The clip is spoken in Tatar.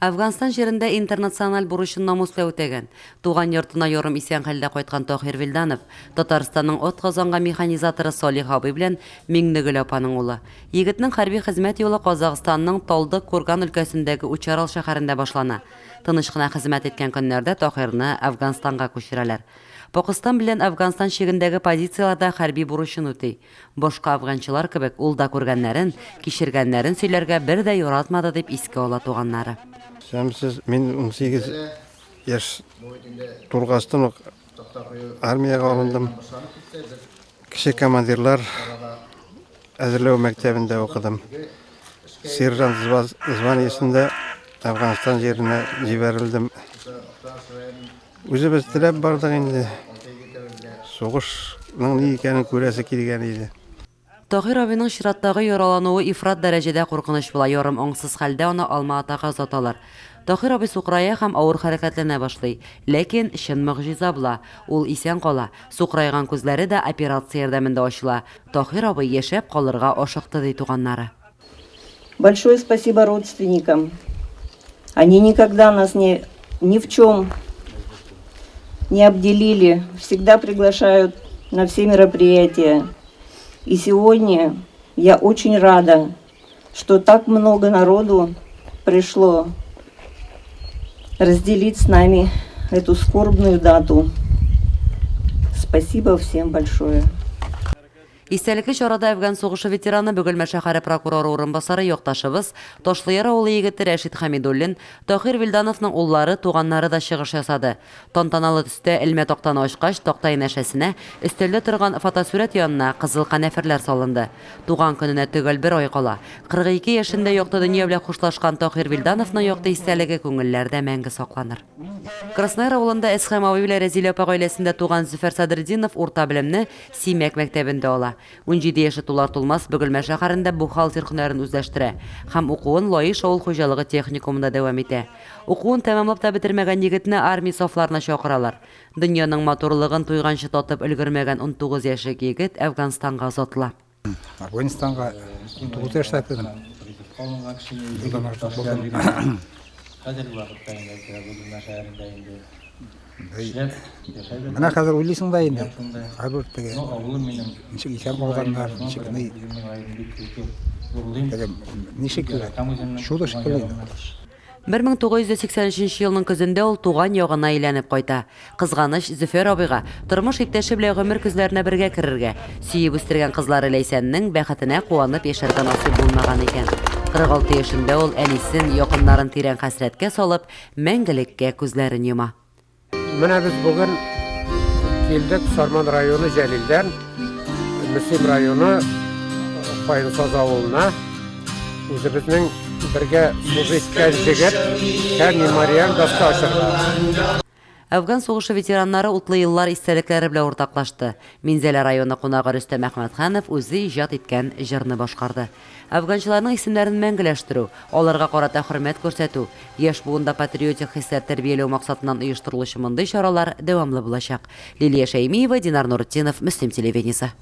Әфганстан җирендә интернациональ бурычын намус белән үтәгән, туган йортына ярым исән хәлдә кайткан Таһир Вилданов, Татарстанның атказанган механизаторы Салих абый белән Миңнегөл апаның улы. Егетнең хәрби хезмәт юлы Казахстанның Талдык-Курган өлкәсендәге Учарал шәһәрендә башлана. Тыныч кына хезмәт иткән көннәрдә Таһирны Әфганстанга күчерәләр. Пакыстан белән Әфганстан чигендәге позицияләрдә хәрби бурычын үти. Башка әфганчылар кебек, ул да күргәннәрен, кичергәннәрен сөйләргә бер дә яратмады, дип искә ала туганнары. Исәнмесез, мин 18 яшь тулгастан ук армиягә алындым. Кече командирлар әзерләү мәктәбендә укыдым. Сержант званиесендә Әфганстан җиренә җибәрелдем. Үзебез теләп бардык инде. Сугышның ни икәнен күрәсе килгән иде. Таһир абыйның чираттагы яралануы ифрат дәрәҗәдә куркыныч була, ярым аңсыз хәлдә аны Алма-Атага озаталар. Таһир абый сукырая һәм авыр хәрәкәтләнә башлый. Ләкин, чын могҗиза була, ул исән кала. Сукырайган күзләре дә операция ярдәмендә ачыла. Таһир абый яшәп калырга ашыкты, ди туганнары. Большое спасибо родственникам. Они никогда нас ни, ни в чем не обделили, всегда приглашают на все мероприятия. И сегодня я очень рада, что так много народу пришло разделить с нами эту скорбную дату. Спасибо всем большое. Истәлекле чарада Әфган сугышы ветераны, Бөгелмә шәһәре прокуроры урынбасары, якташыбыз, Ташлыяр авылы егете Рәшит Хәмидуллин, Таһир Вилдановның уллары, туганнары да чыгыш ясады. Тантаналы төстә элмә тактаны ачкач, такта янәшәсенә, өстәлдә торган фотосурәт янына кызыл канәферләр салынды. Туган көненә төгәл бер ай кала, 42 яшендә якты дөнья белән хушлашкан Таһир Вилдановның якты истәлеге күңелләрдә мәңге сакланыр. Краснояр авылында Әсхәм абый белән Рәзилә апа гаиләсендә туган Зөфәр Садретдинов урта белемне Симәк мәктәбендә ала. 17 яше тулар-тулмас Бөгелмә шәһәрендә бухгалтер һөнәрен үзләштерә һәм укуын Лаеш авыл хуҗалыгы техникумында дәвам итә. Укуын тәмамлап та бетермәгән егетне армия сафларына чакыралар. Дөньяның матурлыгын туйганчы татып өлгермәгән 19 яшьлек егет Әфганстанга озатыла. Афганистанга 19 яшьтә кердем. Елдан артык булдым. Менә хәзер уйлыйсың да инде. Кайбер теге ничек исән калганнар, ничек ни. Теге ничек чудо шикелле инде. 1983 елның көзендә ул туган ягына әйләнеп кайта. Кызганыч, Зөфәр абыйга тормыш иптәше белән гомер көзләренә бергә керергә, сөеп үстергән кызлары Ләйсәннең бәхетенә куанып яшәргә насыйп булмаган икән. 46 яшендә ул әнисен, якыннарын тирән хәсрәткә салып, мәңгелеккә күзләрен йома. Менә без бүген килдек Сарман районы Җәлилдән Мөслим районы Каенсаз авылына. Үзебезнең бергә служить иткән җегеткә мемориаль доска ачырга. Әфган сугышы ветераннары утлы еллар истәлекләре белән уртаклашты. Минзәлә районы кунагы Рөстәм Әхмәтханов үзе иҗат иткән җырны башкарды. Әфганчыларның исемнәрен мәңгеләштерү, аларга карата хөрмәт күрсәтү, яшь буында патриотик хисләр тәрбияләү максатыннан оештырылучы мондый чаралар дәвамлы булачак. Лилия Шәймиева, Динар Нуретдинов, Мөслим телевидениесе.